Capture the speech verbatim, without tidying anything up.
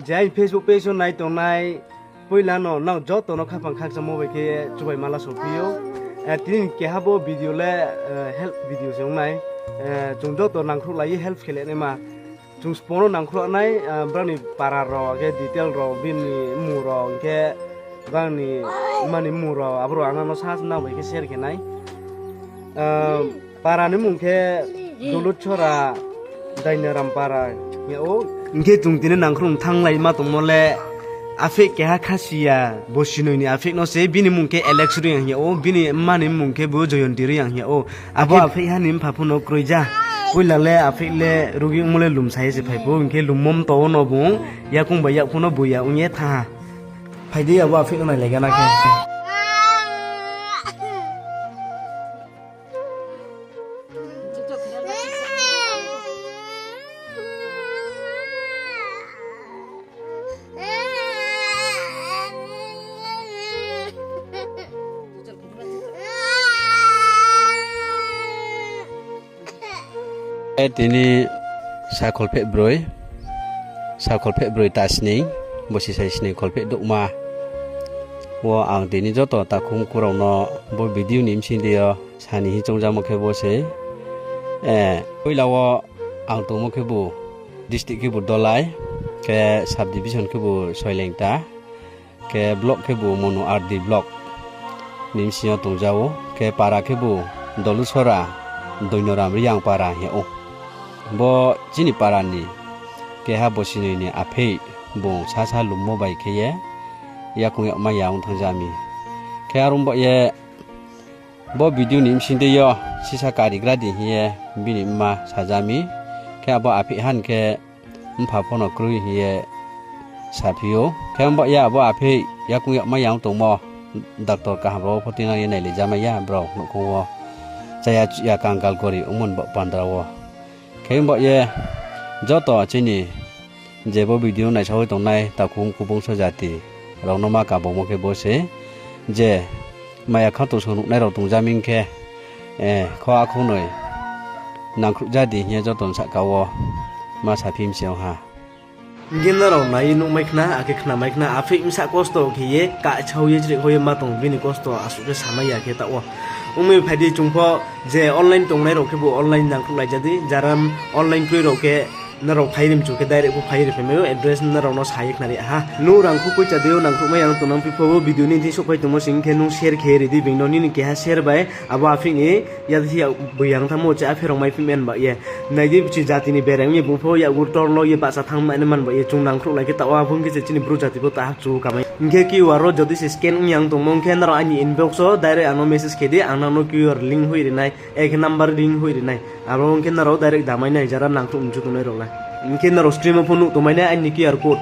Je aini Facebook page wo nai tongnai, poila no nang joto no khaphang khakchangmo bai khe chubai mala sophi ou. Eh, tini keha bo video le, eh, help video se ong nai. Eh, chung joto nangkhruhlai ye help khe le naima. Chung sbo no nangkhruh nai, ah, brao ni para rao, khe detail rao, bini mmung rao, hing khe brao ni mma ni mmung rao, abo rao ang nang no sa nang bai khe share khe nai. Ah, para ni mmung khe Doluchora, Dainaram para hing yag ou. Hing khe chung tini nangkhruh thannglaima tongmo le, apheih keha khasi ya, bosinoi ni apheih no se, bini mmung khe Alex Reang hing yag ou, bini mma ni mmung khe bo Joyonti Reang hing yag ou. Abo apheih ha ni mpha pho no kroi ja. Poila le apheih le rugi ongmo le lumsa ye se phai pho, hing khe lummo mto wo no bung yakoung bai yak pho no boi ya ong ye thanng ha. Phai di, abo apheih no nailai gana khe. E tini sa kholpheh broi, sa kholpheh broi ta sning, bosi sai sning kholpheh douhma wo ang tini joto takhu mkhu rao no bo video ni bsing dei yo sa ni hing choungjamo khe bo se. Eh, poila wo ang tongmo khebu district khebu Dolai, khe sub division khebu Soilengta, khe block khebu Monu R D block ni bsing yo tongja ou, khe para khebu Dolusora, Doinoram Reang para hing yag ou. Bo chini para ni keha bosinoi ni apheih bung sasa lummo bai khe ye yakoung yagmai ya ong thanngja mi. Khe are ong baoh ye bo video ni bsing dei yo sisa karigra di hing ye bini mma saja mi. Khe abo apheih han khe mpha pho no kroi hing ye saphi ou. Khe ong baoh ye abo apheih yakoung yagmai ya ong tongmo, doctor kaham rao wo pho tinang ye nailai jamai ya brao nouhkhong wo. Chaya chuhya kangal gori ongmo ni baoh pandra wo. Khe ong baoh ye joto chini je bo video naisao ye tongnai takhu mkhu bongso jati rao no ma kabomo khe bo se, je maya khato so nuhnai rao tongja mi khe, eh, kho akhonoi nangkhruh ja di hing ye joto ni sahka wo ma saphi mi se ong ha. Hing khe nrao nai ye nuhmai khna, akhe khnamai khna, apheih bsa kosto khe ye, kasao ye, chrehkhau ye ma tong, bini kosto asuh khe samai ya khe taoh wo. Ong mi phai di chung pho, je online tongnai rao khebu online nangkhruhlai ja di, jara online kroi rao khe, nrao phai ri mchu khe direct pho phai ri phaimai ou, address nrao no sa ye khnari ha. Nung rangkhu poicha dei yo nangkhruhmai ya tongnang phi pho, bo video ni thing souhphai tongmo sing khe nung share khe ri di being no, nini keha share bai abo apheih ni yathiya boi yang thanngmo che apheih rao mai phi man ba ye. Nai di, bchi jati ni berai ong ye bung pho yakgu tor lo ye bahcha thanng mai nai man ba ye, chung nangkhruhlai khe taoh wo, abo ong khe se chini bru jati pho ta hahchu kamai. Hing khe QR wo jodi se scan ong yang tongmo ong khe nrao aini inbox wo direct ang no message khe di, ang nang no QR link hoih ri nai, akhe number link hoih ri nai. Abo ong khe nrao direct damai nai, jara nangkhruh mchu tongnai rao le. Hing khe nrao screen wo pho nuh tongmai nai aini QR code.